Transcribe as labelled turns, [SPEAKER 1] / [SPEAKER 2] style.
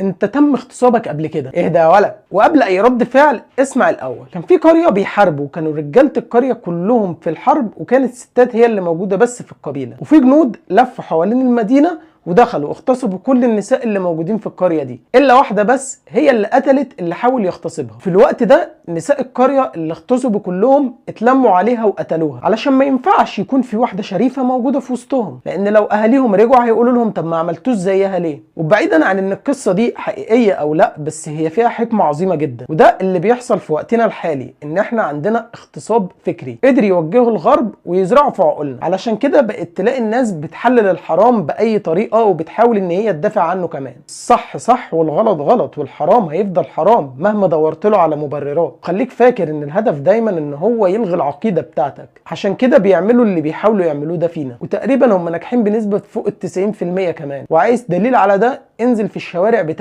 [SPEAKER 1] انت تم اغتصابك قبل كده، اهدى يا ولد. وقبل اي رد فعل اسمع الاول. كان في قرية بيحاربوا، كانوا رجاله القرية كلهم في الحرب، وكانت الستات هي اللي موجودة بس في القبيلة، وفي جنود لفوا حوالين المدينة ودخلوا اغتصبوا كل النساء اللي موجودين في القرية دي الا واحدة بس هي اللي قتلت اللي حاول يغتصبها. في الوقت ده نساء القرية اللي اغتصبوا كلهم اتلموا عليها وقتلوها، علشان ما ينفعش يكون في واحدة شريفه موجودة في وسطهم، لان لو اهاليهم رجعوا هيقولوا لهم طب ما عملتوش زيها ليه. وبعيدا عن ان القصة دي حقيقية او لا، بس هي فيها حكمه عظيمة جدا، وده اللي بيحصل في وقتنا الحالي، ان احنا عندنا اغتصاب فكري قدر يوجهه الغرب ويزرعه في عقولنا. علشان كده بقت تلاقي الناس بتحلل الحرام باي طريقه وبتحاول ان هي تدافع عنه كمان. الصح صح والغلط غلط، والحرام هيفضل حرام مهما دورت له على مبررات. خليك فاكر ان الهدف دايما ان هو يلغي العقيدة بتاعتك، عشان كده بيعملوا اللي بيحاولوا يعملوه ده فينا، وتقريبا هم ناجحين بنسبة فوق ال 90% كمان. وعايز دليل على ده؟ انزل في الشوارع بتاعتنا